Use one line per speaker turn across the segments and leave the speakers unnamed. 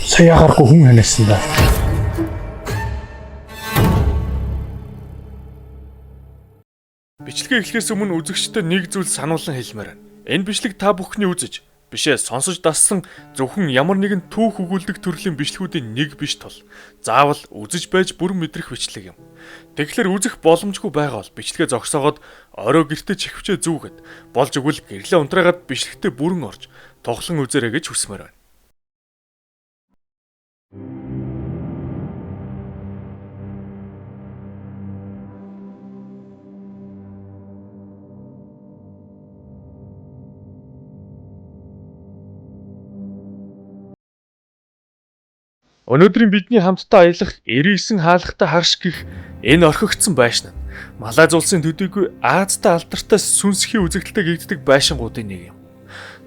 Сая ягарахгүй хүн ханиасан да.
Бичлэгээ эхлэхээс өмнө үзэгчдэд нэг зүйл сануулan хэлмээр байна. Энэ бичлэг та бүхний үзэж, бишээ сонсож дассан зөвхөн ямар нэгэн түүх өгүүлдэг төрлийн бичлэгүүдийн нэг биш тул заавал үзэж байж бүрэн мэдрэх бичлэг юм. Тэгэхээр үзэх боломжгүй байгаа бол бичлэгээ зогсоогоод орой гэртээ чихвчээ зүүгээд болж өгвөл гэрлээ унтраагаад бичлэгтээ бүрэн орж тоглон үзээрэй гэж хүсмээр байна. Өнөөдрийн бидний хамтдаа аялах 99 хаалгатай харш гих энэ орхигдсон байшин нь Малайз улсын төдийгүй Азтай алдартай сүнсхийн үзэгдэлтэй гэгддэг байшингуудын нэг юм.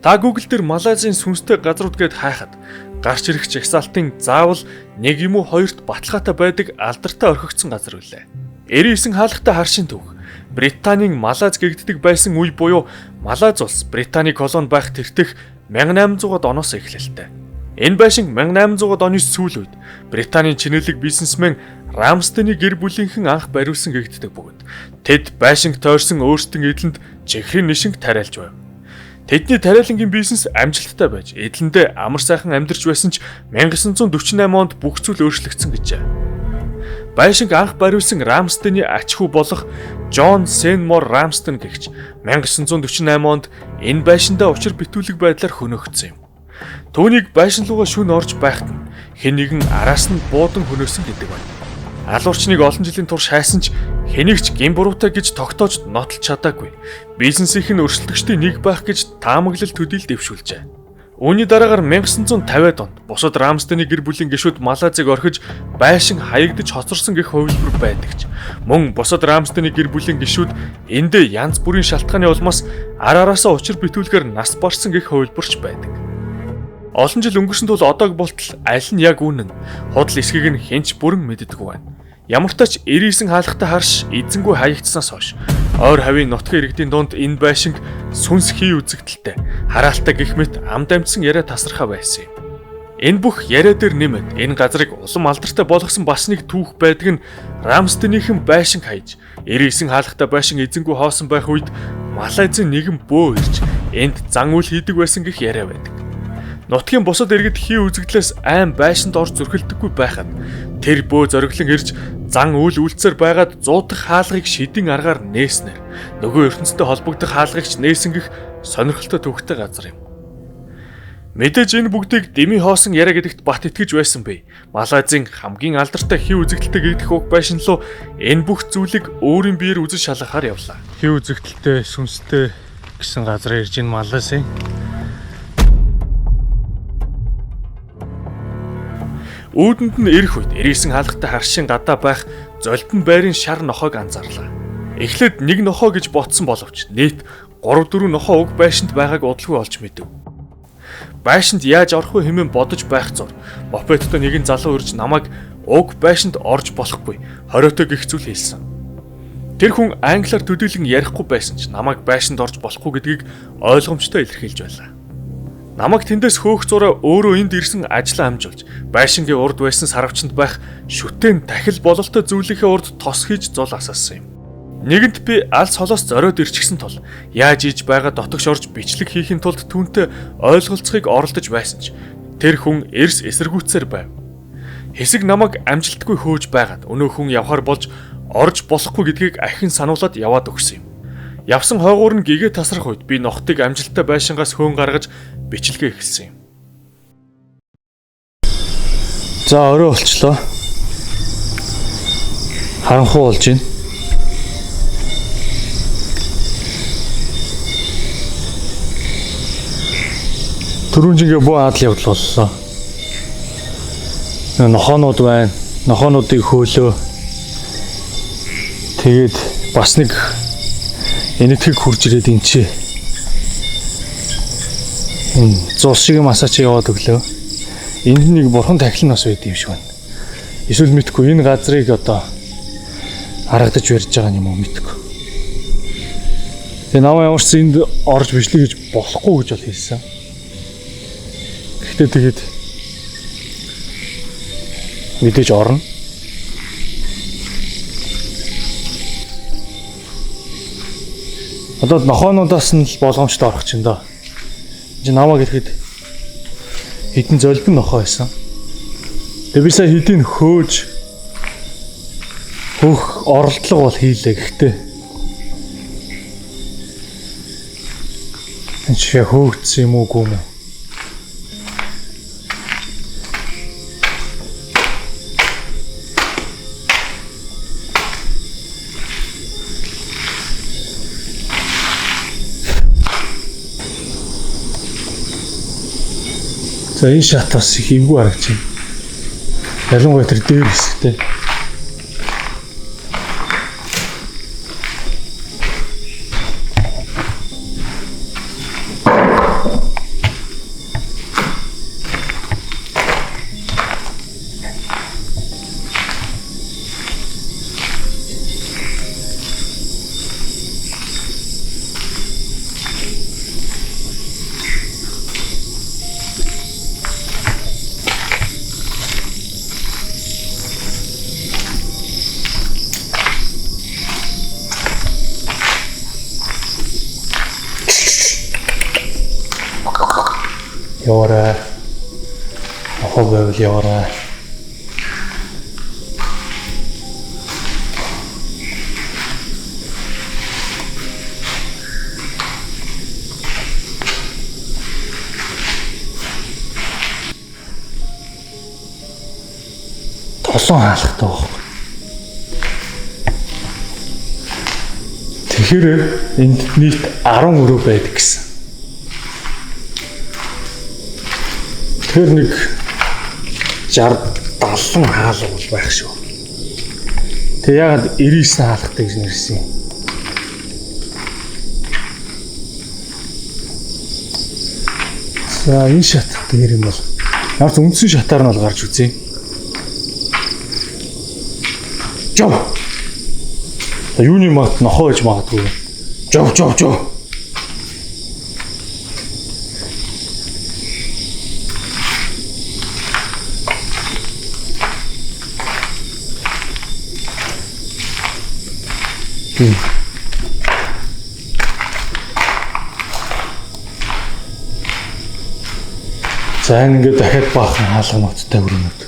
Та Google дээр Малайзын сүнстэй газрууд гээд хайхад гарч ирэх жагсаалтын заавал нэг юм уу хоёрт баталгаатай байдаг алдартай орхигдсон газар үлээ. 99 хаалгатай харшин түүх Британийн Малайз гэгддэг байсан үе буюу Малайз улс Британий колони байх тэртэх 1800-ад оноос эхлэлтэй. Энэ байшин 1800-ад оны сүүл үед Британийн чинэлэг бизнесмен Рамстены гэр бүлийнхэн анх бариулсан гэгддэг бөгөөд тэд байшинг тойрсон өөрсдийн эдлэнд чихрийн нишинг тариалж байв. Тэдний тариалангийн бизнес амжилттай байж эдлэндээ амар сайхан амьдарч байсан ч 1948 онд бүх зүйл өөрчлөгдсөн гэжээ. Байшинг анх бариулсан Рамстены ач хүү болох Джон Сенмор Рамстен гэгч 1948 онд энэ байшиндаа учир битүүлэг байдлаар хөнөөгдсөн юм. Түүнийг байшин руугаа шүн орж байхад нь хэн нэгэн араас нь буудан хөнөөсөн гэдэг байна. Алуурчныг олон жилийн турш хайсан ч хэнийг ч гин буруутай гэж тогтоож нотолж чадаагүй. Бизнесийнх нь өрсөлдөгчдийн нэг байх гэж таамаглал төдийл дэвшүүлжээ. Үүний дараагаар 1950-ад онд бусад Рамстены гэр бүлийн гишүүд Малайзыг орхиж байшин хаягдаж хоцорсон гэх хувилбар байдаг ч мөн бусад Рамстены гэр бүлийн гишүүд эндээ янз бүрийн шалтгааны улмаас ар араасаа учир битүүлгээр нас барсан гэх хувилбарч байдаг. Олон жил өнгөрсөн тул одог болтол аль нь яг үнэн худал эсхийг нь хэн ч бүрэн мэддэггүй байна. Ямар ч тач 99 хаалгатай харш эзэнгүй хаягдсанаас хойш ойр хавийн нутгийн иргэдийн дунд энэ байшинг сүнс хий үзэгдэлтэй хараалтай гэх мэт амд амжсан яриа тасархаа байсан юм. Энэ бүх яриа дээр нэмээд энэ газрыг улам алдартай болгосон бас нэг түүх байдаг нь Рамстенийхэн байшинг хаяж 99 хаалгатай байшин эзэнгүй хоосон байх үед Малайзын нэгэн бөө ирж энд зан үйл хийдэг байсан гэх яриа байдаг. Нутгийн бусад иргэд хий үзэгдлээс айн байшинд орж зүрхэлдэггүй байхад тэр бөө зориглон ирж зан үйл үйлцээр байгаад 100 дахь хаалгыг шидийн аргаар нээснээр нөгөө ертөнцтэй холбогдох хаалгыг ч нээсэн гэх сонирхолтой түүхтэй газар юм. Мэдээж энэ бүгдийг дэмий хоосон яриа гэдэгт бат итгэж байсан би. Малайзын хамгийн алдартай хий үзэгдэлтэй гэгдэх уг байшин руу энэ бүх зүйлийг өөрийн биеэр үзэж шалгахаар явлаа.
Хий үзэгдэлтэй сүнстэй гэсэн газар ирж энэ Малайзын.
Үүдэнд нь ирэх үед 99 хаалгатай харшин гадаа байх золбин байрын шар нохойг анзаарлаа. Эхлээд нэг нохой гэж ботсон боловч нийт 3-4 нохой уг байшинд байгааг удалгүй олж мэдэв. Байшинд яаж орох вэ хэмээн бодож байх зур мопедтой нэгэн залуу ирж намайг уг байшинд орж болохгүй хориотой гэх зүйл хэлсэн. Тэр хүн англиар төдийлөн ярихгүй байсан ч намайг байшинд орж болохгүй гэдгийг ойлгомжтой илэрхийлж байлаа. Намайг тэндээс хөөх зураа өөрөө энд ирсэн ажлаа амжуулж байшингийн урд байсан сарвчанд байх шүтэн тахил бололтой зүйлийнхээ урд тос хийж зул асаасан юм. Нэгэнт би алс холоос зориод ирчихсэн тул яаж ийж байгаа дотогш орж бичлэг хийхин тулд түүнтэй ойлголцохыг оролдож байсан ч тэр хүн эрс эсэргүүцээр байв. Хэсэг намайг амжилтгүй хөөж байгаад өнөө хүн явхаар болж орж болохгүй гэдгийг ахин сануулад яваад өгсөн юм. Явсан хойгуур нь гэгээ тасрах үед би нохтыг амжилттай байшингаас хөөн гаргаж бичлэгээ эхэлсэн юм.
За орой болчлоо. Харанхуй болж байна. Түрүүн жингээ бөө адал явдал боллоо. Нохоонууд байна. Нохоонуудыг хөөлөө. Тэгээд бас нэг энэтхэг хурж ирээд эн чи. Энэ зул шиг юм асаач яваад өглөө. Энд нэг бурхан тахил нь бас байд юм шиг байна. Эсвэл мэдгүй энэ газрыг одоо харагдаж барьж байгаа юм уу мэдгүй. Тэгээ намаа ямар ч энд орж бичлэг гэж болохгүй гэж бол хэлсэн. Гэхдээ тэгээд Мэдээж орно. Одоо нохоонуудаас нь л болгоомжтой орох чинь доо. Энд намайг ирэхэд хэдэн золбин нохоо байсан. Тэгээ би сая хэдийг хөөж хөөх оролдлого бол хийлээ гэхдээ энэ чи хөөгдсөн юм уу гүм үү? За энэ шат бас их эвгүй харагдаж байна. Ялангуяа тэр дээр хэсэгтэй. Яваарай. Нохоо байвал яваарай. Толон хаалгатай байхгүй. Тэгэхээр энд нийт 10 өрөө байдаг гэсэн. Тэгэхээр нэг 60 70 хаалга бол байх шүү. Тэг яагаад 99 хаалгатай гэж нэрсэн юм? За энэ шат дээр юм бол ямар ч үндсэн шатаар нь бол гарч үзье. Жов. За юуны магт нохоо гэж магадгүй. Жов жов жов. За энэ ингээд дахиад баахан хаалгануудтай өрөөнүүд.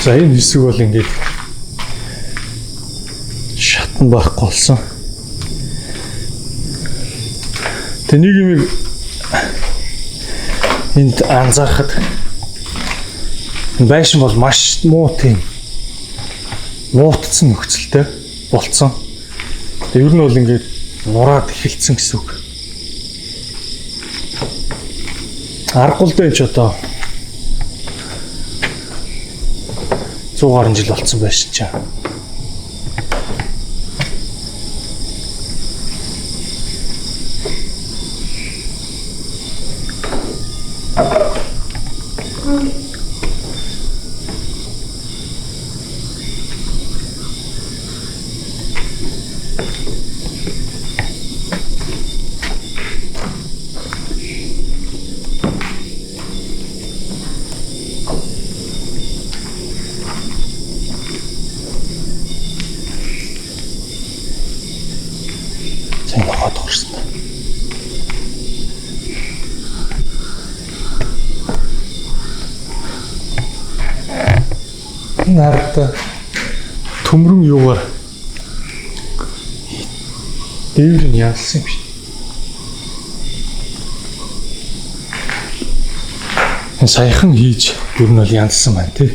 За энэ хэсэг бол ингээд шатн байхгүй болсон. Тэг нэг юм энд анзаархад энэ байшин бол маш муу тийм муутцсан нөхцөлтэй болцсон. Тэг ер нь бол ингээд нураад эхэлсэн гэсэн үг. Аргагүй л дээ ч одоо 100 гаруй жил болцсон байсан чинь. Энэ ард төмрөн юугаар дээвэр нь ялсан юм шиг. Энэ саяхан хийж ер нь бол янзсан байна тий.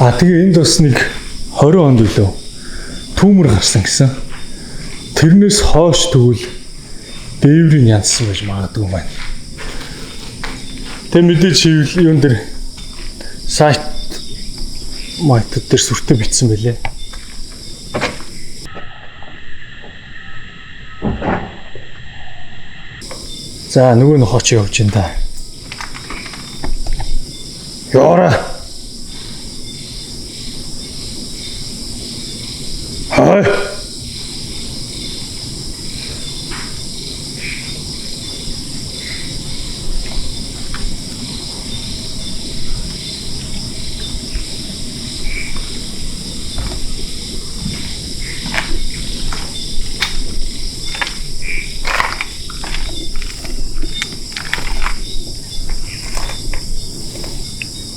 А тэгээ энд бас нэг 20 онд үлээ түүмэр гарсан гэсэн. Тэрнээс хойш тэгвэл дээврийг янзсан байж магадгүй байна. Тэг мэдээж хийвэл юун дээр сайт майтад дээр сүртэй бичсэн байлээ. За нөгөө нохоо чи явж ин да. Яра. Хай.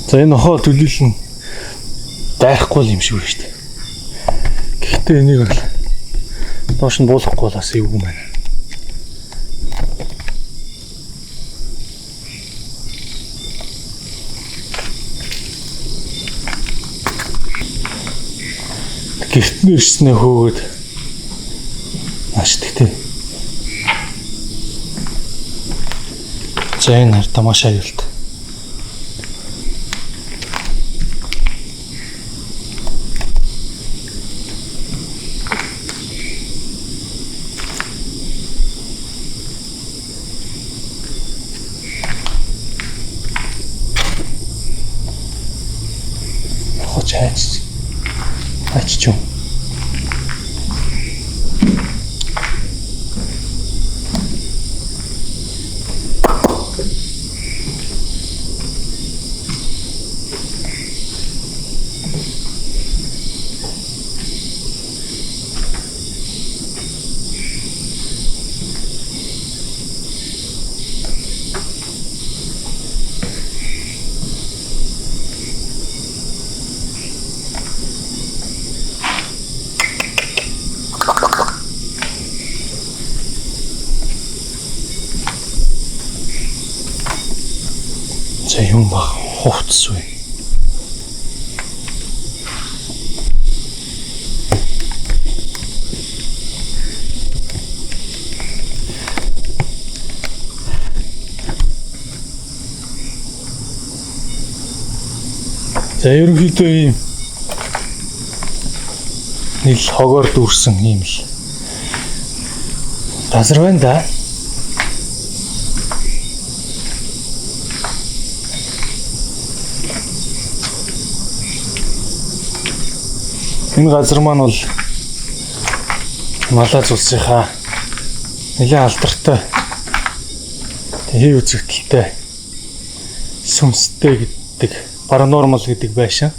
За энэ нохоо төлөөлөл нь дайрахгүй юм шиг байна шүү дээ. Гэхдээ энийг бол доош нь буулгахгүй бол бас эвгүй юм байна. Гэрт нь ирснээ хөөгөөд наашдаг тий. За энэ хар тамашаа юулт. Хоч хайч. Хайч юм. За юм баг хувцс вэ. За ерөнхийдөө ийм нэг л хогоор дүүрсэн ийм л газар байна да. Энэ газар маань бол Малайз улсынхаа нэлээд алдартай хий үзэгдэлтэй сүнстэй гэдэг паранормал гэдэг байшин.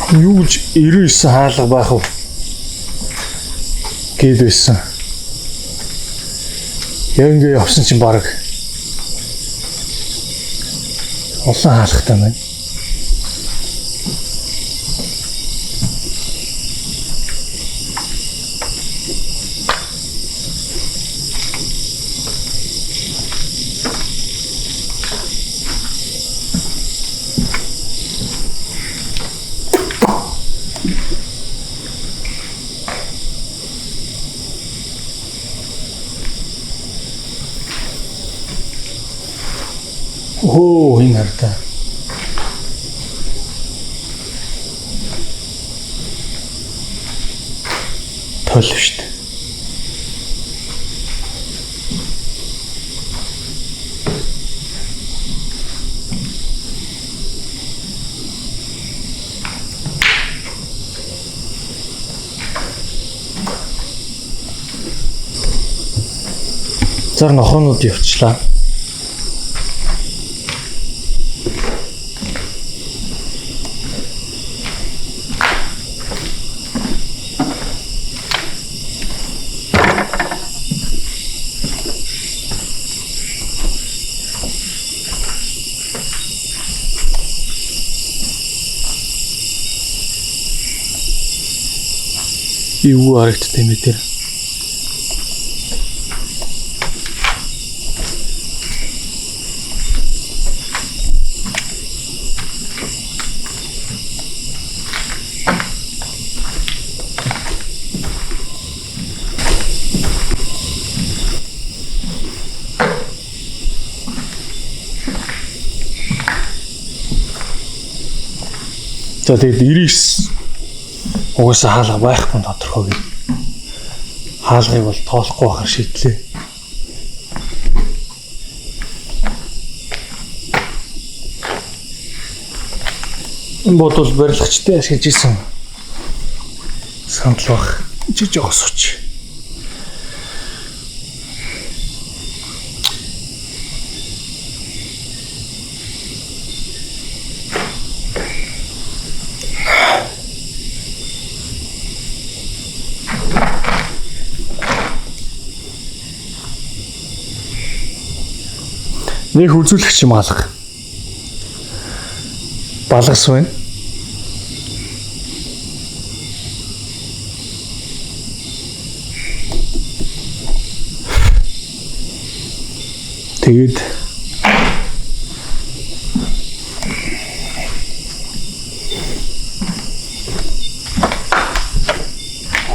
Юу гэж 99 хаалга байх вэ гээд байсан. Яг ингэ явсан чинь баг олон хаалгатай байна. Оо энэ хардаа. Тойл шүү дээ. Ганцаар нохоонууд явчлаа. Юу харагддаг юм бэ тэр? За тэгээд 99 угаасаа хаалга байхгүй тодорхой гэх. Хаалгыг бол тоолохгүй байхаар шийдлээ. Энэ бодвол барилгачтай ашиглаж исэн сандал бах. Чи жоох сууч. Нэг үзүүлэгч юм алга. Балгас байна. Тэгээд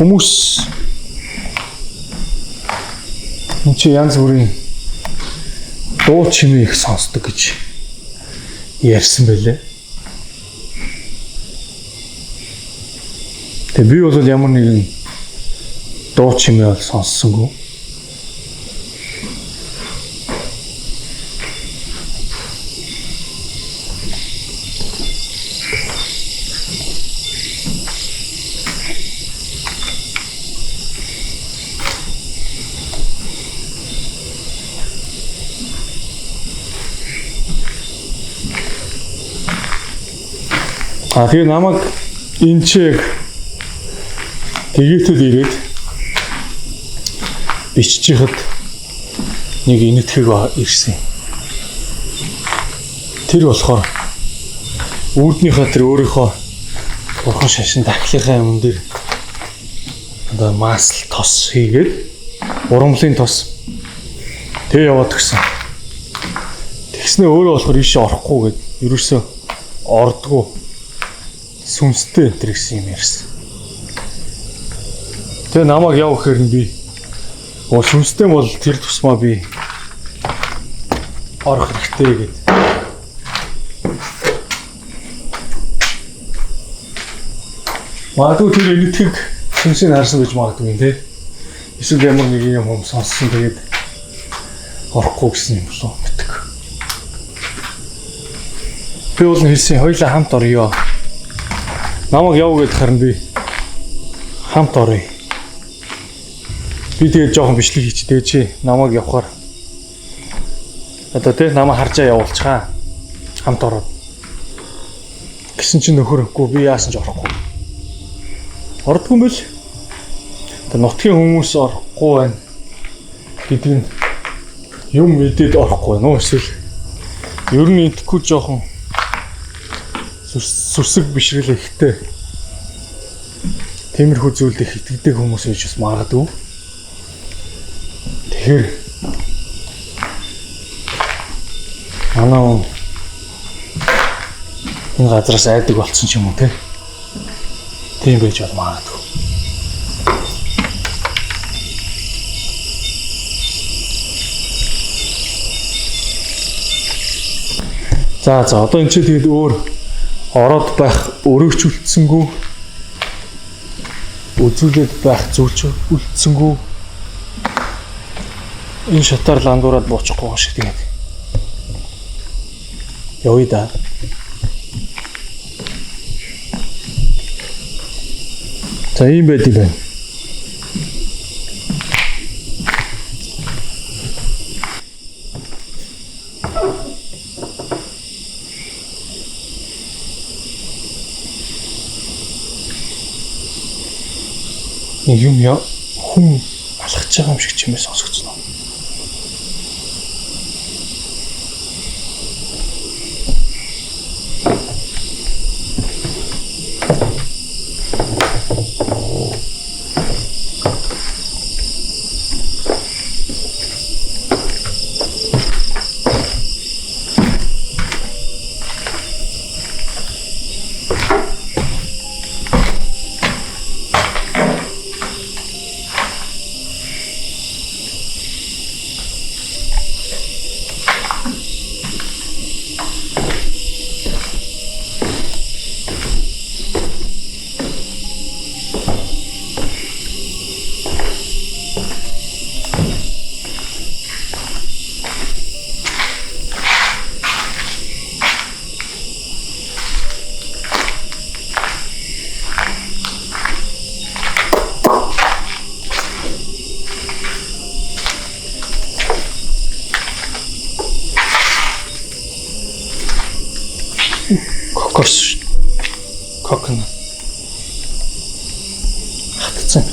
хүмүүс энэ чи янз бүрийн дуу чимээ их сонсдог гэж ярьсан байлээ. Тэгээ би бол ямар нэгэн дуу чимээ бол сонссонгүй. А тэгээ намайг энэ чиг тэгээтэл ирээд биччихэд нэг энэтхэг ирсэн. Тэр болохоор үүднийхээ тэр өөрийнхөө бурхан шашин дахлынхаа юм дээр одоо масл тос хийгээд урамлын тос тэгээ яваад гисэн. Тэгснээ өөрөө болохоор ийшээ орохгүй гэд ерөөсөө ордгоо. Сүнстэй энэ гэсэн юм ярьсан. Тэгээ намайг яв гэхээр нь би сүнстэй бол тэр тусмаа би орох хэрэгтэй гэд. Магадгүй тэр энэтхэг сүнсийг харсан гэж магадгүй юм те. Эсвэл ямар нэг юм хүм сонссон тэгээд орохгүй гэсэн юм болов мэддэг. Би бол хэлсэн хоёлаа хамт орё. Намайг яв гэдээ харин би хамт оръё. Би тэгээд жоохон бичлэг хийч тэгээ чи намайг явахаар одоо тэ намайг харжаа явуулчихаа. Хамт ороод. Гэсэн чинь нөхөр үгүй би яасан ч орохгүй. Ордгүй юм бэл. Одоо нутгийн хүмүүс орохгүй байна гэдэг нь юм мэдээд орохгүй байна уу эсвэл ер нь идэхгүй жоохон сүрсэг бишрэл ихтэй тиймэрхүү зүйлд их итгэдэг хүмүүс байж бас магадгүй. Тэгэхээр манай энэ газраас айдаг болцсон ч юм уу те. Тийм байж бол магадгүй. За одоо энэ чи тэгээд өөр ороод байх өрөөгч үлдсэнгүү, үзүүлээд байх зүйлч үлдсэнгүү. Энэ шатаар ландуураад буучихгүй байгаа шиг тэгээд явъя да. За ийм байд юм байна. Нэг юм хүн алхаж байгаа юм шиг чимээ сонсогдсон. Кокос. Коконат. Хатцсан.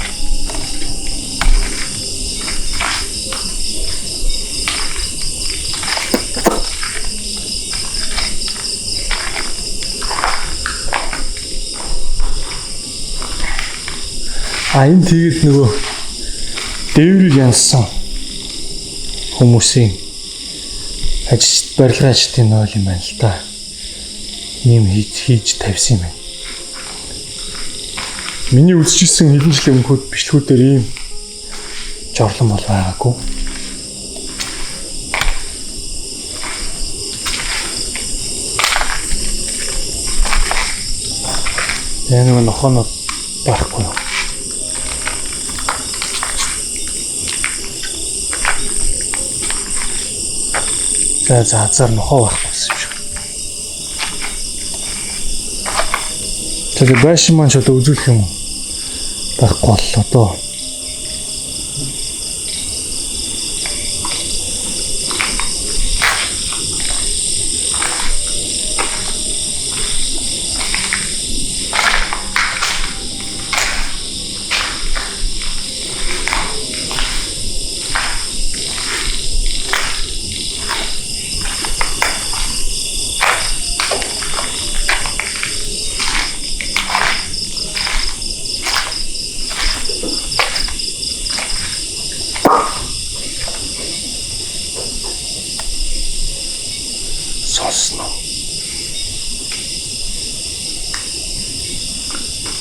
А энэ тэгээд нөгөө дээврийг янсан хүмүүсийн ажилч барилгын ажилтны нойл юм байна л да. Ийм хийж тавьсан юм байна. Миний үзчихсэн хэдэн жилийн өмнөхөд бичлэгүүдээр ийм жорлон бол байгаагүй. Тэгээ нөгөө нохоонод байхгүй юу? За за азар нохоо байхгүй юм шиг. Тэгээ байшин маань ч одоо үзүүлэх юм байхгүй боллоо доо. Сонсно.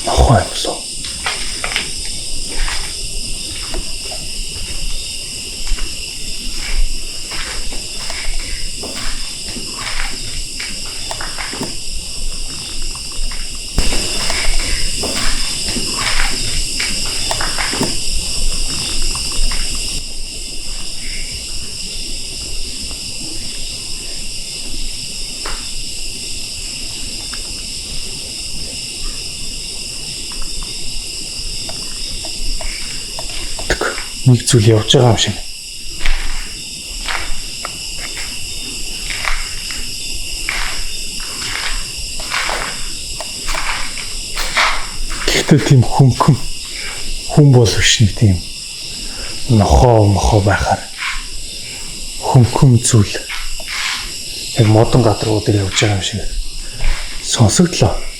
Нохоо юм болов. Нэг зүйл явж байгаа юм шиг. Гэхдээ тийм хөнгөн хүн бол биш нэг тийм нохоо мохоо байхаар хөнгөн зүйл яг модон гадруудаар явж байгаа юм шиг сонсогдлоо.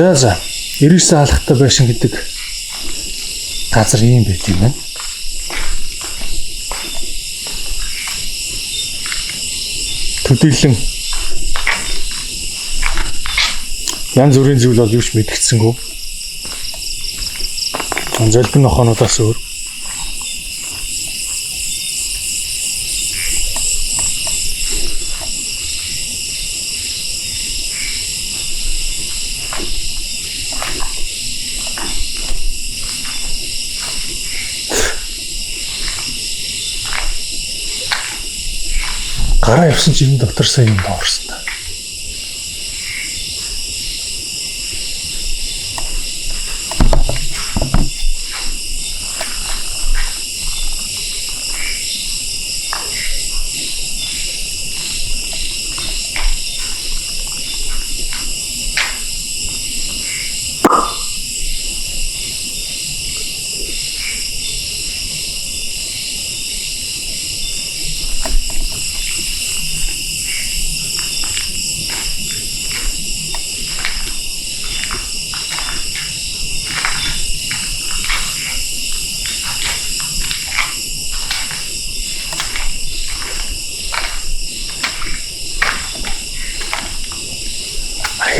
За за 99 хаалгатай байшин гэдэг газар ийм байт юм байна. Төдийлөн янз бүрийн зүйл бол юу ч мэдгэцсэнгүй. Золбин нохоонуудаас өөр. Гараа явсан чи энэ дотор сая юм доорсон та.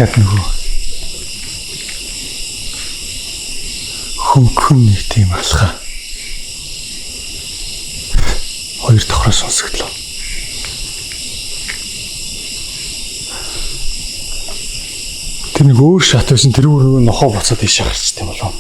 Дахиад нөгөө хөнгөн нэг тийм алхаа. Хоёр давхраа сонсогдлоо. Тэр нэг өөр шат байсан, тэр өөр нохоо буцаад ийшээ гарчтай болов.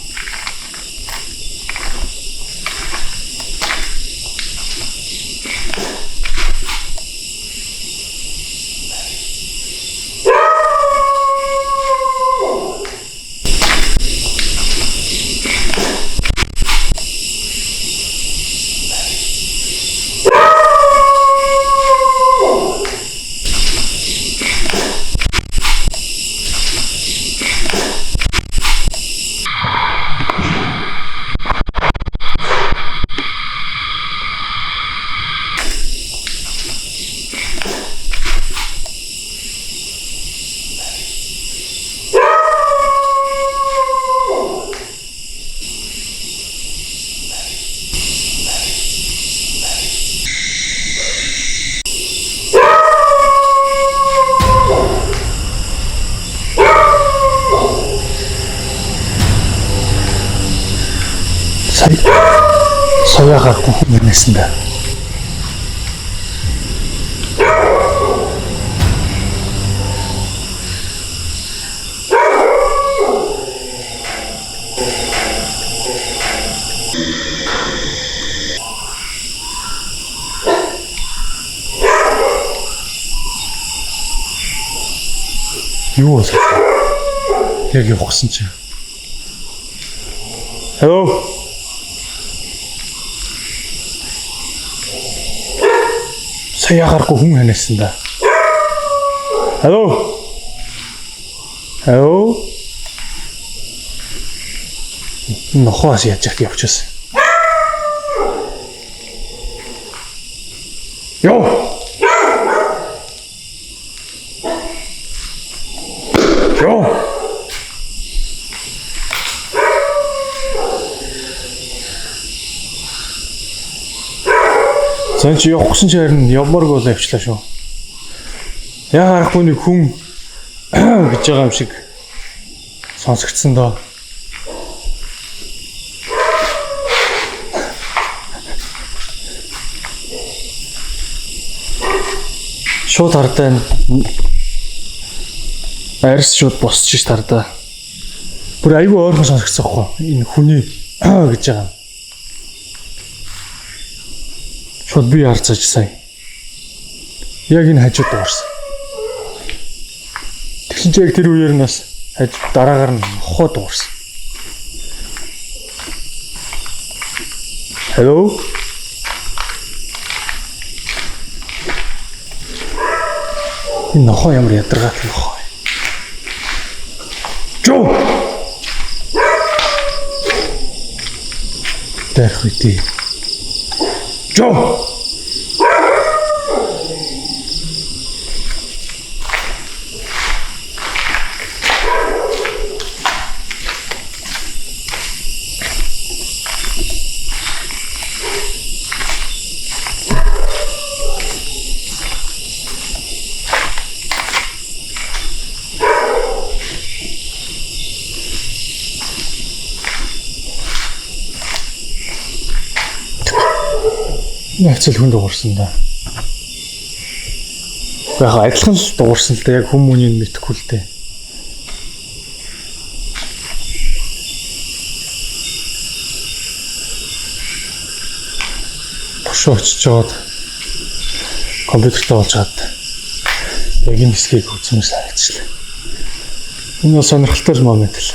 Сая гарахгүй хүн да. Юу болов? Яг явах гэсэн чинь. Hello. Сая гарахгүй хүн ханиасан да. Hello. Hello. Нохоос яаж яах явчихсан. Йоо. Йоо. За чи явах гэсэн чи харин явмааргүй болоо явчлаа шүү. Яа харахгүй нэг хүн гэж байгаа юм шиг сонсогдсон доо. Шууд хардаа арьс шууд босч ш тардаа. Бүр айгүй ойрхон сонсогдсон байхгүй энэ хүний гэж байгаа юм. Шууд би харцаж сая. Яг энэ хажууд дуурсан. Тэгсэн чи яг тэр үеэр нь бас хаж дараагаар нь нохоо дуурсан. Hello. Энэ нохоо ямар ядаргаатай нохоо. Жоо. Дайрах үгүй. Жоо. Хацэл хүн дуурсан да. Яг адилхан л дуурсан л да. Яг хүн мүнийг мэдэхгүй л дээ. Бошоо очиж жоод Компьютертэй болж чад яг энэ хэсгийг үзмээр санагдчихлаа. Энэ бол сонирхолтой момент л.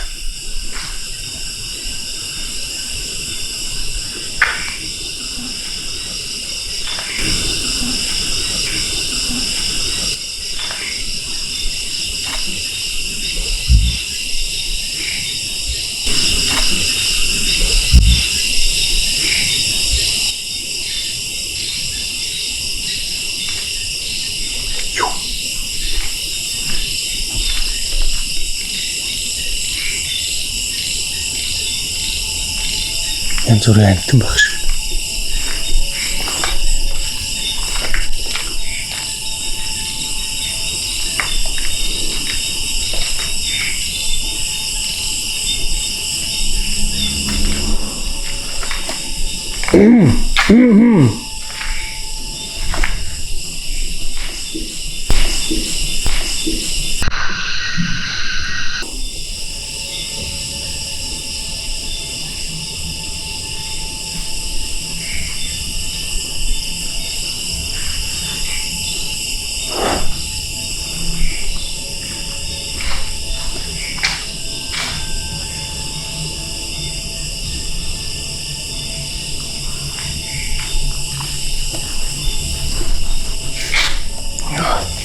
Янз бүрийн амтан байх шиг.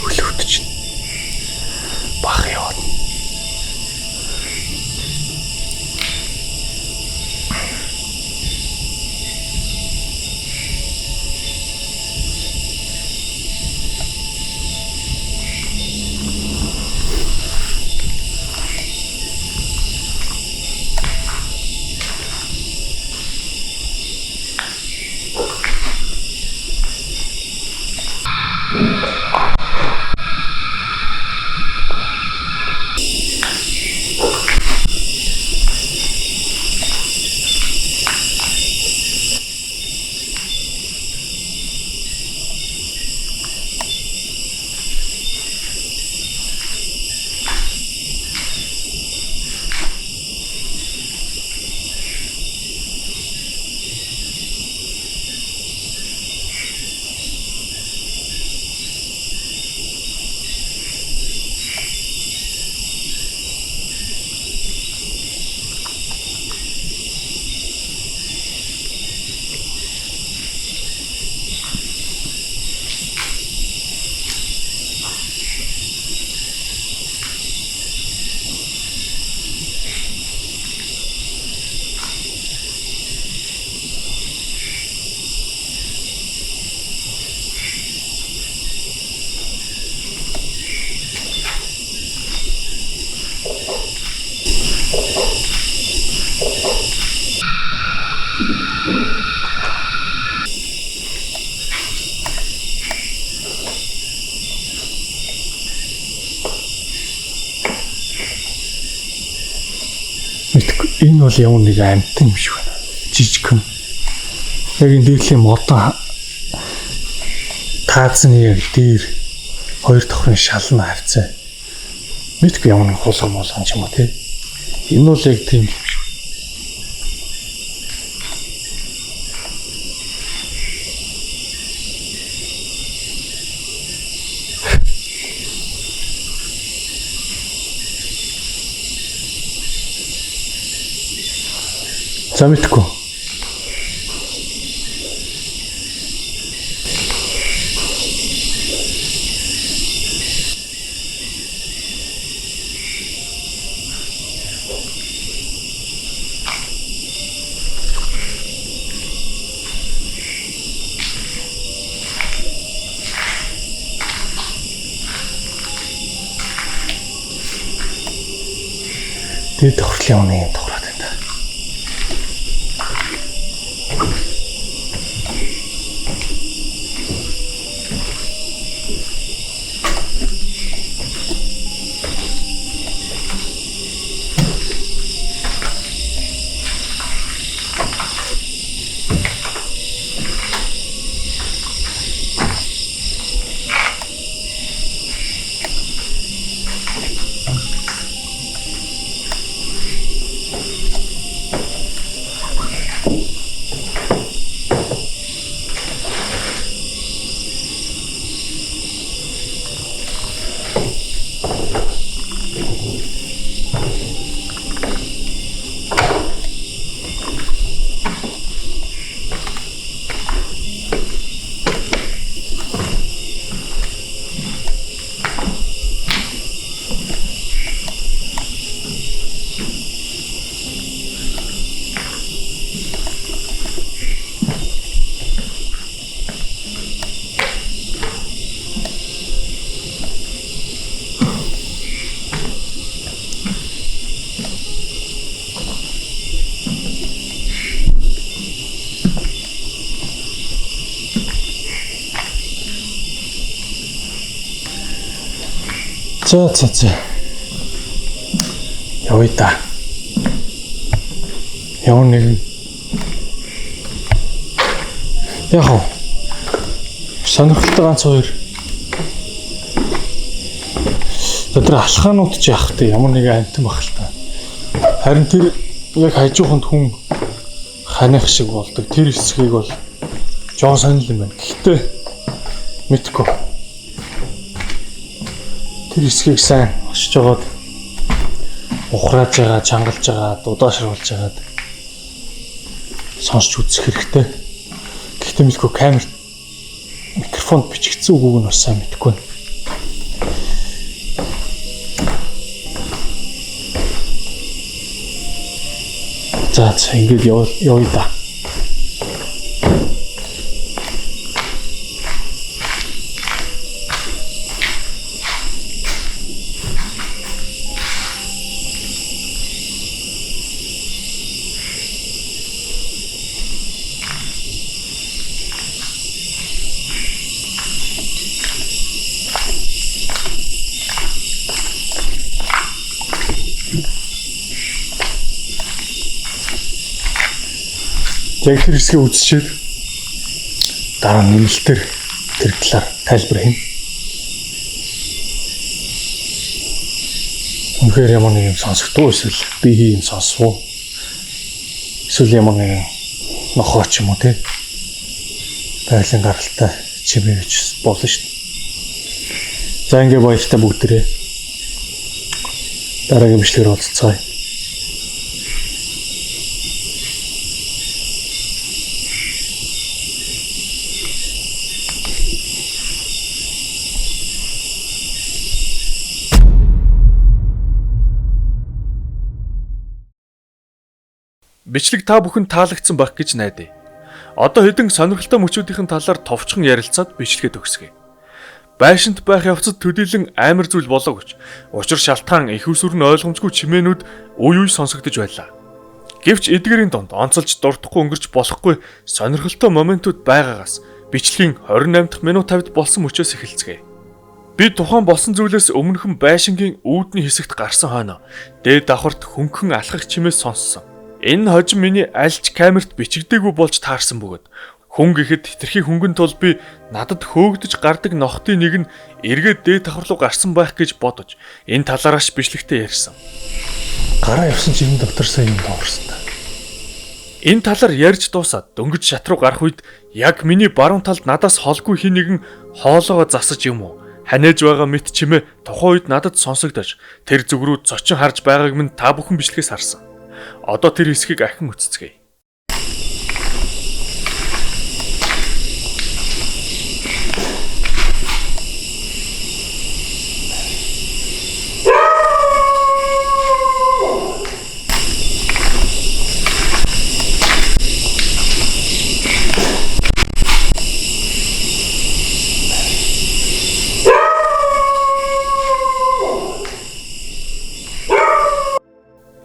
Хөлөвдөж байна. Бах яваад. Мэдгүй энэ бол ямар нэг амтан юм шиг байна. Жижигхэн. Яг энэ дээдлийн модон таазны яг дээр хоёр давхрын шална хавцаа. Мэдгүй ямар нэг хулган молгон ч юм уу те. Энэ бол яг тийм юм шиг. За мэдгүй. Тэр тохирлын явна юм тохироод байна да. За. Явъя та. Ямар нэгэн яг хоо сонирхолтой ганц хоёр тэр алхаанууд ч яах вэ? Ямар нэгэн амтан баг л та. Харин тэр яг хажууханд хүн ханих шиг болдог. Тэр хэсгийг бол жоон сонирхол юм байна. Гэхдээ мэдгүй. Тэр хэсгийг сайн очиж жогоод ухрааж байгаа, чангалж байгаа, удаашруулж байгаад сонсч үзэх хэрэгтэй. Гэхдээ мэдгүй камер микрофонд бичигдсэн үгүйг нь бас сайн мэдэхгүй байна. За ингээд явъя да. Яг тэр хэсгээ үзчихэд дараа нэмэлтээр тэр талаар тайлбар хийнэ. Үнэхээр ямар нэг юм сонсогдов эсвэл би хий юм сонсов уу? Эсвэл ямар нэгэн нохоо ч юм уу те. Байгалийн гаралтай чимээ гэж болно шүү дээ. За ингээ баяртай бүгдээрээ дараагийн бичлэгээр уулзцгаая.
Бичлэг та бүхэн таалагдсан байх гэж найдаа. Одоо хэдэн сонирхолтой мөчүүдийн талаар товчхон ярилцаад бичлэгээ төгсгөе. Байшинт байх явцад төдийлөн амар зүйл болоогүй ч учир шалтгаан их усүр нь ойлгомжгүй чимээнүүд үе үе сонсогдож байлаа. Гэвч эдгээрийн дунд онцолж дурдахгүй өнгөрч болохгүй сонирхолтой моментууд байгаагаас бичлэгийн 28 дахь минут 50-д болсон мөчөөс эхэлцгээе. Би тухайн болсон зүйлээс өмнөхөн байшингийн үүдний хэсэгт гарсан хойно дээд давхарт хөнгөн алхах чимээ сонссон. Энэ хожим миний альч камерт бичигдээгүй болж таарсан бөгөөд хүн гэхэд хэтэрхий хөнгөн тул би надад хөөгдөж гардаг нохтын нэг нь эргээд дээд давхар руу гарсан байх гэж бодож энэ талаараас бичлэгтээ ярьсан.
Гараа явсан чинь дотор сайн юм доорсон та.
Энэ талаар ярьж дуусаад дөнгөж шат руу гарах үед яг миний баруун талд надаас холгүй хин нэгэн хоолоогоо засаж юм уу ханиаж байгаа мэт чимээ тухайн үед надад сонсогдож тэр зүг рүү зочин харж байгааг минь та бүхэн бичлэгээс харсан. Одоо тэр хэсгийг ахин үцэцгээе.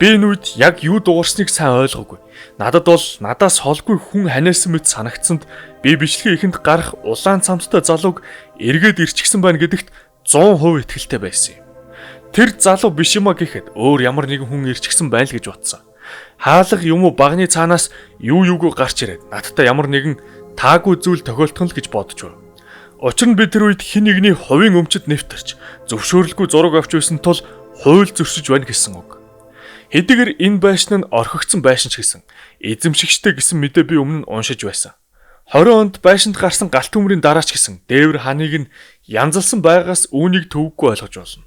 Би энэ үед яг юу дуурсныг сайн ойлгоогүй. Надад бол надаас холгүй хүн ханиасан мэт санагдсанд би бичлэгийн эхэнд гарах улаан цамцтай залууг эргээд ирчихсэн байна гэдэгт 100% итгэлтэй байсан юм. Тэр залуу биш юма гэхэд өөр ямар нэгэн хүн ирчихсэн байна л гэж бодсон. Хаалга юм уу багны цаанаас юу юугүй гарч ирээд надтай ямар нэгэн таагүй зүйл тохиолдох нь л гэж бодож байв. Учир нь би тэр үед хэн нэгний хувийн өмчөд нэвтэрч зөвшөөрлгүй зураг авч байсан тул хууль зөрчиж байна гэсэн үг. Хэдийгээр энэ байшин нь орхигдсон байшин ч гэсэн эзэмшигчтэй гэсэн мэдээ би өмнө нь уншиж байсан. 20 онд байшинд гарсан галт төмрийн дараа ч гэсэн дээвэр ханыг нь янзалсан байгаас үүнийг төвөггүй ойлгож болно.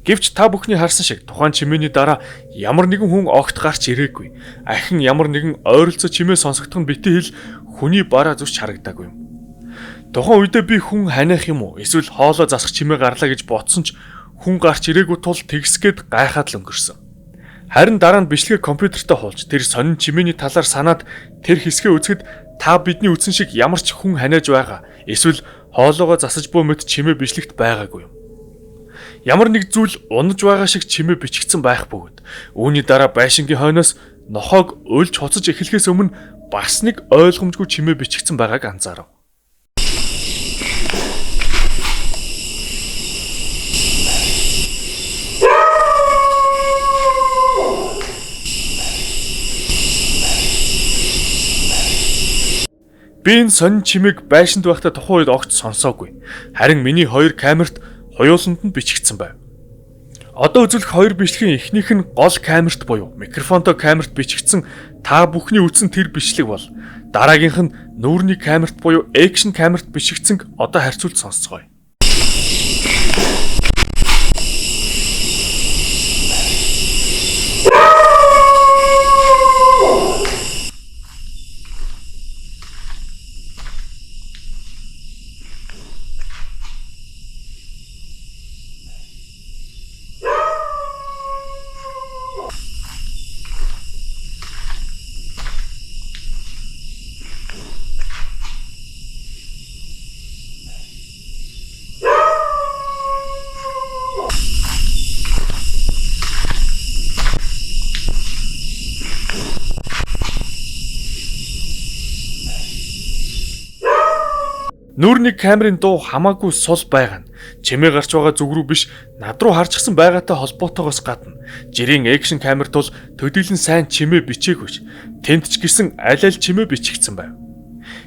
Гэвч та бүхний харсан шиг тухайн чимээний дараа ямар нэгэн хүн огт гарч ирээгүй. Ахин ямар нэгэн ойролцоо чимээ сонсогдох нь битгий хэл хүний бараа зүрч харагдаагүй юм. Тухайн үедээ би хүн ханиах юм уу эсвэл хоолой засах чимээ гарлаа гэж бодсон ч хүн гарч ирээгүй тул тэгсгээд гайхаад л өнгөрсөн. Харин дараа нь бичлэгээ компьютертэй хуулж тэр сонин чимээний талаар санаад тэр хэсгээ үзэхэд та бидний үзсэн шиг ямар ч хүн ханиаж байгаа эсвэл хоолоогоо засаж буй мэт чимээ бичлэгт байгаагүй юм. Ямар нэг зүйл унаж байгаа шиг чимээ бичигдсэн байх бөгөөд үүний дараа байшингийн хойноос нохоог уйлж хуцаж эхлэхээс өмнө бас нэг ойлгомжгүй чимээ бичигдсэн байгааг анзаарав. Би энэ сонин чимээг байшинд байхдаа тухайн үед огт сонсоогүй. Харин миний хоёр камерт хоёуланд нь бичигдсэн байв. Одоо үзүүлэх хоёр бичлэгийн эхнийх нь гол камерт буюу микрофонтой камерт бичигдсэн та бүхний үзсэн тэр бичлэг бол дараагийнх нь нүүрний камерт буюу экшн камерт бичигдсэн одоо харьцуулж сонсцгоё. Нүүрний камерын дуу хамаагүй сул байгаа нь чимээ гарч байгаа зүг рүү биш над руу харчихсан байгаатай холбоотойгоос гадна жирийн экшн камерт бол төдийлөн сайн чимээ бичээгүй ч тэнд ч гэсэн аль аль чимээ бичигдсэн байв.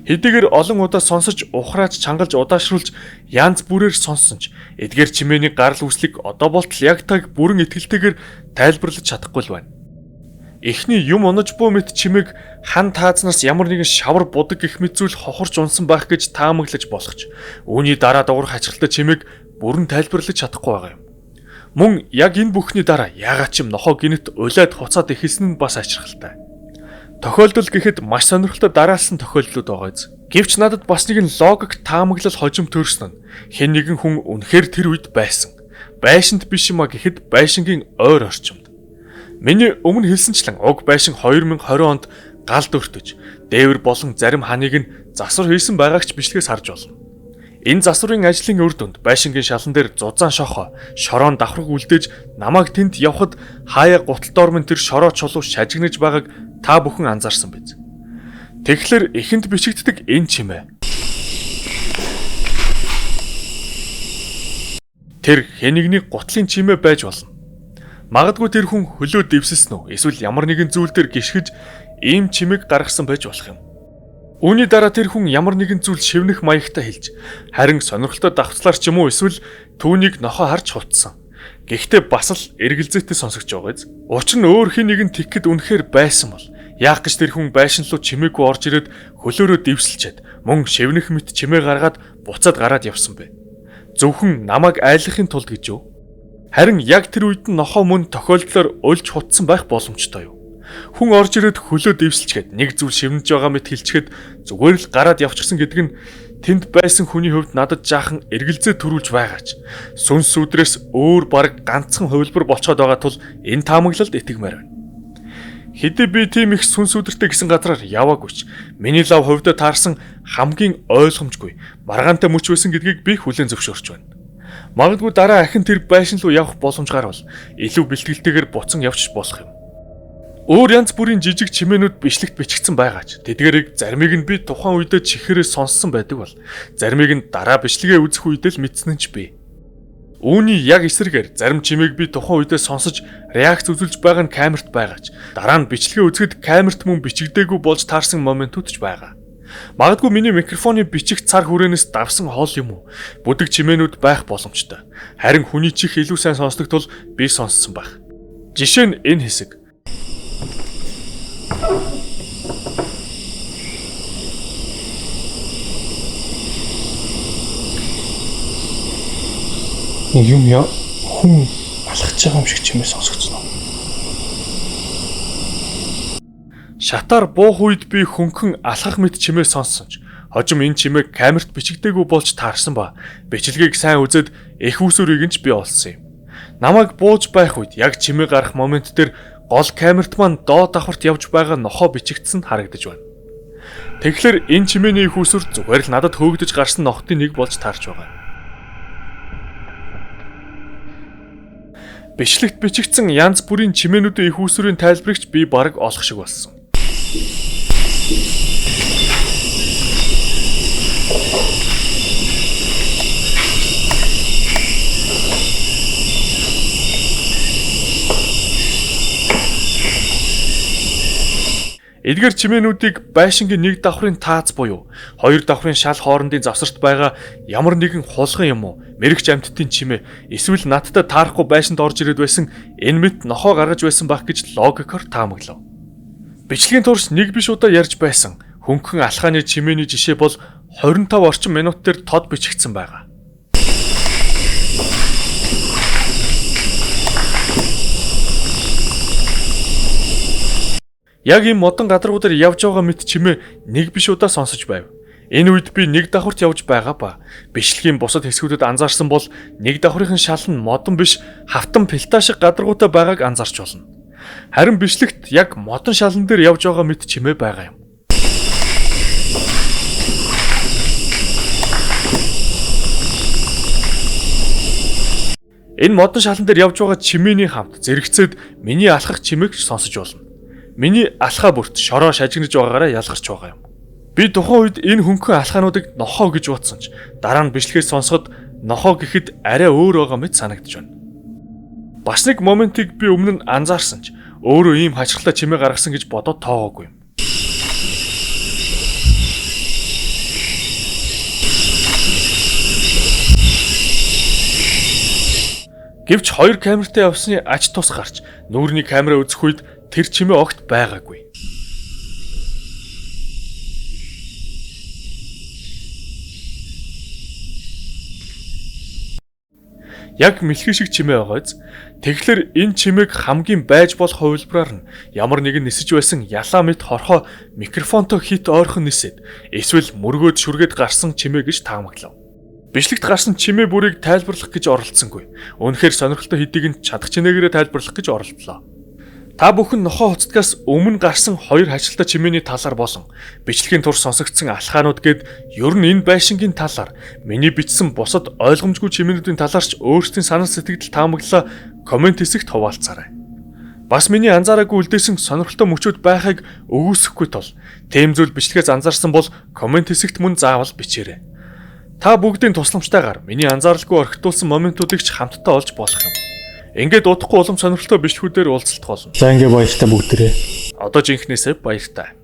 Хэдийгээр олон удаа сонсож ухрааж чангалж удаашруулж янз бүрээр сонссон ч эдгээр чимээний гарал үүслийг одоо болтол яг таг бүрэн итгэлтэйгээр тайлбарлаж чадахгүй л байна. Эхний юм унаж буй мэт чимээг хан таазнаас ямар нэгэн шавар будаг гэх мэт зүйл хохорч унсан байх гэж таамаглаж болох ч үүний дараа дуурах ачаалтай чимээг бүрэн тайлбарлаж чадахгүй байгаа юм. Мөн яг энэ бүхний дараа яагаад ч юм нохоо гинэт улиад хуцаад эхэлсэн нь бас ачирхалтай. Тохиолдол гэхэд маш сонирхолтой дараалсан тохиолдлууд байгаа биз. Гэвч надад бас нэгэн логик таамаглал хожим төрсөн нь хэн нэгэн хүн үнэхээр тэр үед байсан. Байшинд биш юм а гэхэд байшингийн ойр орчимд. Миний өмнө хэлсэнчлэн уг байшин 2020 онд галд өртөж, дээвэр болон зарим ханыг нь засвар хийсэн байгааг ч бичлэгээс харж болно. Энэ засварын ажлын үр дүнд байшингийн шалан дээр зузаан шохоо, шороон давхраг үлдээж намайг тэнд явхад хаяа гутал доор минь тэр шороо чулуу шажигнаж байгааг та бүхэн анзаарсан биз. Тэгэхээр эхэнд бичигддэг энэ чимээ. Тэр хэн нэгний гутлын чимээ байж болно. Магадгүй тэр хүн хөлөө дэвсэлсэн үү эсвэл ямар нэгэн зүйл дээр гიშгэж ийм чимээг гаргасан байж болох юм. Үүний дараа тэр хүн ямар нэгэн зүйл шивнэх маягтай хэлж, харин сонирхолтой давхцлаар ч юм уу эсвэл түүнийг нохоо харж хутсан. Гэхдээ бас л эргэлзээтэй сонсогч байгаа биз. Учир нь өөр хэн нэгэн тэгхэд үнэхээр байсан бол яах гэж тэр хүн байшин руу чимээгүй орж ирээд хөлөөрөө дэвсэлчээд мөн шивнэх мэт чимээ гаргаад буцаад гараад явсан бэ. Зөвхөн намайг айлгахын тулд гэж юу? Харин яг тэр үед нь нохоо мөн тохиолдлоор өлж хутсан байх боломжтой юу? Хүн орж ирээд хөлөө дэвсэлчгээд нэг зүйл шивнэж байгаа мэт хэлчихэд зүгээр л гараад явчихсан гэдэг нь тэнд байсан хүний хувьд надад жаахан эргэлзээ төрүүлж байгаач. Сүнс сүдрээс өөр бараг ганцхан хувилбар болцоод байгаа тул энэ таамаглалд итгэмээр байна. Хэдий би тийм их сүнс сүдэртэй гэсэн газраар яваагүй ч миний лав хувьдаа таарсан хамгийн ойлгомжгүй маргаантай мөч байсан гэдгийг би хүлээн зөвшөөрч байна. Магадгүй дараа ахин тэр байшин руу явах боломж гарвал илүү бэлтгэлтэйгээр буцан явчих болох юм. Өөр янз бүрийн жижиг чимээнүүд бичлэгт бичигдсэн байгаач тэдгээрийг заримыг нь би тухайн үедээ чихээрээ сонссон байдаг бол заримыг нь дараа бичлэгээ үзэх үедээ л мэдсэн нь ч би. Үүний яг эсрэгээр зарим чимээг би тухайн үедээ сонсож реакц үзүүлж байгаа нь камерт байгаач дараа нь бичлэгээ үзэхэд камерт мөн бичигдээгүй болж таарсан моментууд ч байгаа. Магадгүй миний микрофоны бичих цар хүрээнээс давсан хоол юм уу? Бүдэг чимээнүүд байх боломжтой. Харин хүний чих илүү сайн сонсдог тул би сонссон байх. Жишээ нь энэ хэсэг.
Нэг юм я хүн алхаж байгаа юм шиг чимээ сонсогдсон.
Шатаар буух үед би хөнгөн алхах мэт чимээ сонссон ч хожим энэ чимээг камерт бичигдээгүй болж таарсан ба бичлэгийг сайн үзээд эх үүсвэрийг нь ч би олсон юм. Намайг бууж байх үед яг чимээ гарах момент дээр гол камерт маань доод давхарт явж байгаа нохоо бичигдсэн харагдаж байна. Тэгэхээр энэ чимээний эх үүсвэр зүгээр л надад хөөгдөж гарсан нохтын нэг болж таарч байгаа. Бичлэгт бичигдсэн янз бүрийн чимээнүүдийн эх үүсвэрийн тайлбарыг ч би бараг олох шиг болсон. Эдгээр чимээнүүдийг байшингийн нэг давхрын тааз буюу хоёр давхрын шал хоорондын завсарт байгаа ямар нэгэн хулган юм уу, мэрэгч амьтдын чимээ эсвэл надтай таарахгүй байшинд орж ирээд байсан энэ мэт нохоо гаргаж байсан байх гэж логикоор таамаглав. Бичлэгийн турш нэг биш удаа ярьж байсан хөнгөн алхааны чимээний жишээ бол 25 орчим минут дээр тод бичигдсэн байгаа. Яг ийм модон гадаргуудаар явж байгаа мэт чимээ нэг биш удаа сонсож байв. Энэ үед би нэг давхарт явж байгаа ба бичлэгийн бусад хэсгүүдэд анзаарсан бол нэг давхрын шал нь модон биш хавтан пилта шиг гадаргуутай байгааг анзаарч болно. Харин бичлэгт яг модон шалан дээр явж байгаа мэт чимээ байгаа юм. Энэ модон шалан дээр явж байгаа чимээний хамт зэрэгцээд миний алхах чимээг сонсож болно. Миний алхаа бүрт шороо шажигнаж байгаагаараа ялгарч байгаа юм. Би тухайн үед энэ хөнгөн алхаануудыг нохоо гэж бодсон ч дараа нь бичлэгээ сонсоход нохоо гэхэд арай өөр байгаа мэт санагдаж байна. Бас нэг моментыг би өмнө нь анзаарсан ч өөрөө ийм хачирхалтай чимээ гаргасан гэж бодоод тоогоогүй юм. Гэвч хоёр камертай явсны ач тус гарч нүүрний камера үзэх үед тэр чимээ огт байгаагүй. Яг мэлхий шиг чимээ байгааз. Тэгэхээр энэ чимээг хамгийн байж болох хувилбараар нь ямар нэгэн нисэж байсан ялаа мэт хорхоо микрофонтой хит ойрхон нисээд эсвэл мөргөөд шүргээд гарсан чимээ гэж таамаглав. Бичлэгт гарсан чимээ бүрийг тайлбарлах гэж оролдсонгүй. Үнэхээр сонирхолтой хэдийг нь чадах чинээгээрээ тайлбарлах гэж оролдлоо. Та бүхэн нохоо хуцдгаас өмнө гарсан хоёр хажилттай чимээний талаар болон бичлэгийн турш сонсогдсон алхаанууд гээд ер нь энэ байшингийн талаар миний бичсэн бусад ойлгомжгүй чимээнүүдийн талаар ч өөрсдийн санал сэтгэгдэл таамаглалаа коммент хэсэгт хуваалцаарай. Бас миний анзаараагүй үлдээсэн сонирхолтой мөчүүд байхыг өгөөсөхгүй тул тийм зүйл бичлэгээс анзаарсан бол коммент хэсэгт мөн заавал бичээрэй. Та бүгдийн тусламжтайгаар миний анзааралгүй орхитуулсан моментуудыг ч хамтдаа олж болох юм. Ингээд удахгүй улам сонирхолтой бичлэгүүдээр уулзалт болно.
За ингээ баяртай бүгдээрээ.
Одоо жинхнээсээ баяртай.